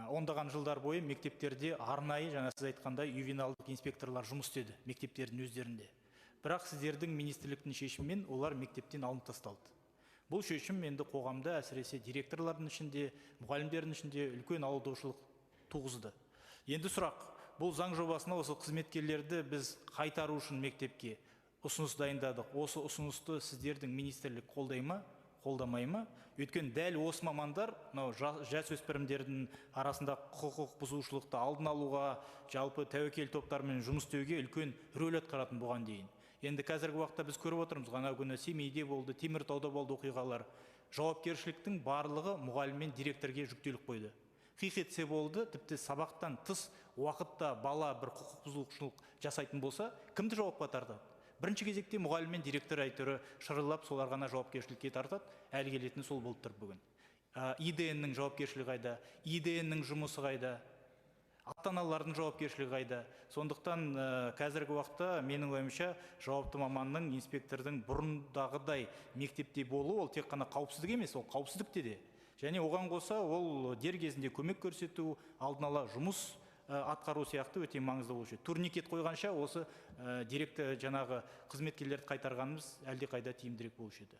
Ондаған жылдар бойы мектептерде арнайы, жаңа сіз айтқандай, ювеналдық инспекторлар жұмыс істеді мектептердің өздерінде. Бірақ сіздердің министрліктің шешімімен олар мектептен алынып тасталды. Бұл шешім енді қоғамда, әсіресе директорлардың ішінде, мұғалімдердің ішінде үлкен алаңдаушылық туғызды. Енді сұрақ, бұл заң жобасына осы қызметкерлерді біз қайтару үшін мектепке ұсыныс дайындадық. Осы ұсынысты сіздердің министрлік қолдай ма, қолдамай ма? Өйткені дәл осы мамандар мынау жасөспірімдердің арасында құқық бұзушылықты алдын алуға, жалпы тәуекел топтармен жұмыс істеуге үлкен рөл атқаратын бұған дейін. Енді қазіргі уақытта біз көріп отырмыз, ана күні Семейде болды, Теміртауда болды оқиғалар. Жауапкершіліктің барлығы мұғалім мен директорге жүктеліп қойды. Қиқ етсе болды, тіпті сабақтан тыс уақытта бала бір құқық бұзушылық жасайтын болса, кімді жауапқа тартады? Бірінші кезекте мұғалім мен директор әйтеуір шырылдап солар ғана жауапкершілікке тартады, әлі келетіні сол болып тұр бүгін. ИДН-нің жауапкершілігі қайда? ИДН-нің жұмысы қайда? Ата-аналардың жауапкершілігі қайда? Сондықтан қазіргі уақытта менің ойымша жауапты маманның, инспектордың бұрындағыдай мектепте болуы ол тек қана қауіпсіздік емес, ол қауіпсіздік те де. Және оған қоса ол дер кезінде көмек көрсету, алдын ала жұмыс атқару сияқты өте маңызды болушы еді. Турникет қойғанша осы директор жаңағы қызметкерлерді қайтарғанымыз әлдеқайда тиімдірек болушы еді.